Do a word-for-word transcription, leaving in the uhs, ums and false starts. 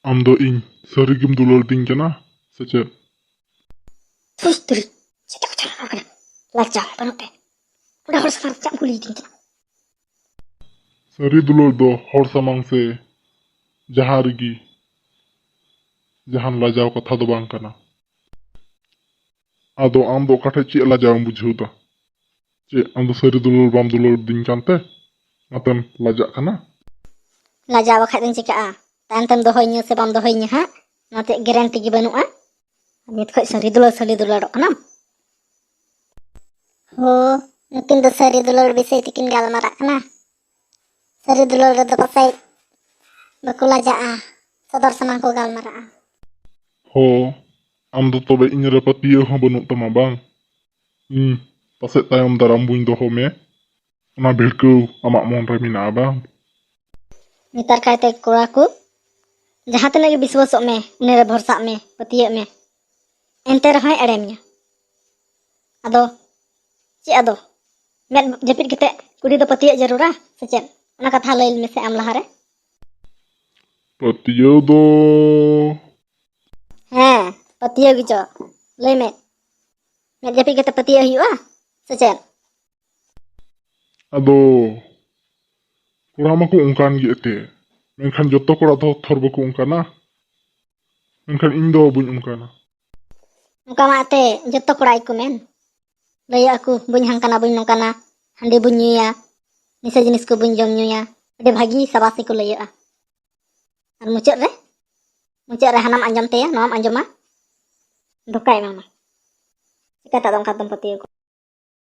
ᱟᱢ ᱫᱚ ᱤᱧ ᱥᱟᱹᱨᱤ ᱜᱮᱢ ᱫᱩᱞᱟᱹᱲ ᱫᱤᱧ ᱠᱟᱱᱟ ᱥᱮ ᱪᱮᱫ? ᱛᱷᱩᱥ ᱛᱩᱨᱤ, ᱪᱮᱫ ᱠᱚ ᱪᱟᱞᱟᱣ ᱠᱟᱱᱟ? ᱞᱟᱡᱟᱣ ᱵᱟᱹᱱᱩᱜ ᱛᱮ ᱠᱚᱲᱟ ᱦᱚᱲ ᱥᱟᱢᱟᱝ ᱨᱮ ᱪᱮᱫ ᱮᱢ ᱠᱩᱞᱤᱭᱮᱫᱤᱧ ᱠᱟᱱᱟ? ᱥᱟᱹᱨᱤ ᱫᱩᱞᱟᱹᱲ ᱫᱚ ᱦᱚᱲ ᱥᱟᱢᱟᱝ ᱥᱮ ᱡᱟᱦᱟᱸ ᱨᱮᱜᱮ ᱡᱟᱦᱟᱱ ᱞᱟᱡᱟᱣ ᱠᱟᱛᱷᱟ ᱫᱚ ᱵᱟᱝ ᱠᱟᱱᱟ᱾ ᱟᱫᱚ ᱟᱢ ᱫᱚ ᱚᱠᱟ ᱴᱷᱮᱡ ᱪᱮᱫ ᱞᱟᱡᱟᱣ ᱮᱢ ᱵᱩᱡᱷᱟᱹᱣ ᱫᱟ? ᱪᱮᱫ ᱟᱢ ᱫᱚ ᱥᱟᱹᱨᱤ ᱫᱩᱞᱟᱹᱲ ᱵᱟᱢ ᱫᱩᱞᱟᱹᱲ ᱫᱤᱧ ᱠᱟᱱᱛᱮ ᱚᱱᱟᱛᱮᱢ ᱞᱟᱡᱟᱜ ᱠᱟᱱᱟ? ᱞᱟᱡᱟᱣ ᱵᱟᱠᱷᱟᱡ ᱫᱚᱧ ᱪᱤᱠᱟᱹᱜᱼᱟ? ᱛᱟᱭᱚᱢ ᱛᱮᱢ ᱫᱚᱦᱚᱭᱤᱧᱟᱹ ᱥᱮ ᱵᱟᱢ ᱫᱚᱦᱚᱭᱤᱧᱟᱹ ᱦᱟᱸᱜ, ᱚᱱᱟ ᱛᱮ ᱜᱮᱨᱮᱱᱴᱤ ᱜᱮ ᱵᱟᱹᱱᱩᱜᱼᱟ᱾ ᱱᱤᱛ ᱠᱷᱚᱡ ᱥᱟᱹᱨᱤ ᱫᱩᱞᱟᱹᱲ ᱥᱟᱹᱞᱤ ᱫᱩᱞᱟᱹᱲᱚᱜ ᱠᱟᱱᱟᱢ? ᱦᱳ, ᱱᱩᱠᱤᱱ ᱫᱚ ᱥᱟᱹᱨᱤ ᱫᱩᱞᱟᱹᱲ ᱵᱤᱥᱚᱭ ᱛᱮᱠᱤᱱ ᱜᱟᱞᱢᱟᱨᱟᱜ ᱠᱟᱱᱟ᱾ ᱥᱟᱹᱨᱤ ᱫᱩᱞᱟᱹᱲ ᱨᱮᱫᱚ ᱯᱟᱥᱮᱡ ᱵᱟᱠᱚ ᱞᱟᱡᱟᱜᱼᱟ, ᱥᱚᱫᱚᱨ ᱥᱟᱢᱟᱝ ᱠᱚ ᱜᱟᱞᱢᱟᱨᱟᱜᱼᱟ᱾ ᱦᱳ, ᱟᱢ ᱫᱚ ᱛᱚᱵᱮ ᱤᱧ ᱨᱮ ᱯᱟᱹᱛᱭᱟᱹᱣ ᱦᱚᱸ ᱵᱟᱹᱱᱩᱜ ᱛᱟᱢᱟ ᱵᱟᱝ? ᱤᱧ ᱯᱟᱥᱮᱡ ᱛᱟᱭᱚᱢ ᱫᱟᱨᱟᱢ ᱵᱟᱹᱧ ᱫᱚᱦᱚ ᱢᱮ, ᱚᱱᱟ ᱵᱷᱤᱲᱠᱟᱹᱣ ᱟᱢᱟᱜ ᱢᱚᱱ ᱨᱮ ᱢᱮᱱᱟᱜᱼᱟ ᱵᱟᱝ? ᱱᱮᱛᱟᱨ ᱠᱟᱭᱛᱮ ᱠᱚᱲᱟ ᱠᱚ ᱡᱟᱦᱟᱸ ᱛᱤᱱᱟᱹᱜ ᱜᱮ ᱵᱤᱥᱣᱟᱥᱚᱜ ᱢᱮ, ᱩᱱᱤ ᱨᱮ ᱵᱷᱚᱨᱥᱟᱜ ᱢᱮ, ᱯᱟᱹᱛᱭᱟᱹᱜ ᱢᱮ, ᱮᱱᱛᱮ ᱨᱮᱦᱚᱸᱭ ᱮᱲᱮ ᱢᱮᱭᱟ᱾ ᱟᱫᱚ ᱪᱮᱫ ᱟᱫᱚ? ᱢᱮᱫ ᱡᱟᱹᱯᱤᱫ ᱠᱟᱛᱮ ᱠᱩᱲᱤ ᱫᱚ ᱯᱟᱹᱛᱭᱟᱹᱜ ᱡᱟᱹᱨᱩᱲᱟ ᱥᱮ ᱪᱮᱫ? ᱚᱱᱟ ᱠᱟᱛᱷᱟ ᱞᱟᱹᱭ ᱢᱮᱥᱮ ᱟᱢ ᱞᱟᱦᱟᱨᱮ᱾ ᱯᱟᱹᱛᱭᱟᱹᱣ ᱫᱚ ᱦᱮᱸ, ᱯᱟᱹᱛᱭᱟᱹᱣ ᱜᱮᱪᱚ᱾ ᱞᱟᱹᱭ ᱢᱮ, ᱢᱮᱫ ᱡᱟᱹᱯᱤᱫ ᱠᱟᱛᱮ ᱯᱟᱹᱛᱭᱟᱹᱜ ᱦᱩᱭᱩᱜᱼᱟ ᱥᱮ ᱪᱮᱫ? ᱟᱫᱚ ᱠᱚᱲᱟ ᱢᱟᱠᱚ ᱚᱱᱠᱟᱱ ᱜᱮ ᱮᱱᱛᱮ, ᱢᱮᱱᱠᱷᱟᱱ ᱡᱚᱛᱚ ᱠᱚᱲᱟ ᱫᱚ ᱛᱷᱚᱨ ᱵᱟᱠᱚ ᱚᱱᱠᱟᱱᱟ, ᱢᱮᱱᱠᱷᱟᱱ ᱤᱧ ᱫᱚ ᱵᱟᱹᱧ ᱚᱱᱠᱟᱱᱟ᱾ ᱚᱱᱠᱟ ᱢᱟ ᱮᱱᱛᱮ ᱡᱚᱛᱚ ᱠᱚᱲᱟ ᱜᱮᱠᱚ ᱢᱮᱱ, ᱞᱟᱹᱭᱟᱜ ᱟᱠᱚ, "ᱵᱟᱹᱧ ᱦᱟᱱᱠᱟᱱᱟ, ᱵᱟᱹᱧ ᱱᱚᱝᱠᱟᱱᱟ, ᱦᱟᱺᱰᱤ ᱵᱟᱹᱧ ᱧᱩᱭᱟ, ᱱᱤᱥᱟᱹ ᱡᱤᱱᱤᱥ ᱠᱚ ᱵᱟᱹᱧ ᱡᱚᱢ ᱧᱩᱭᱟ", ᱟᱹᱰᱤ ᱵᱷᱟᱹᱜᱤ ᱥᱟᱵᱟᱥᱤ ᱠᱚ ᱞᱟᱹᱭᱟᱹᱜᱼᱟ᱾ ᱟᱨ ᱢᱩᱪᱟᱹᱫ ᱨᱮ, ᱢᱩᱪᱟᱹᱫ ᱨᱮ ᱦᱟᱱᱟᱢ ᱟᱸᱡᱚᱢ ᱛᱟᱭᱟ, ᱱᱚᱣᱟᱢ ᱟᱸᱡᱚᱢᱟ, ᱫᱷᱳᱠᱟᱭ ᱮᱢᱟᱢᱟ᱾ ᱪᱤᱠᱟᱹᱛᱮ ᱟᱫᱚ ᱚᱱᱠᱟ ᱫᱚᱢ ᱯᱟᱹᱛᱭᱟᱹᱣ ᱠᱚᱣᱟ?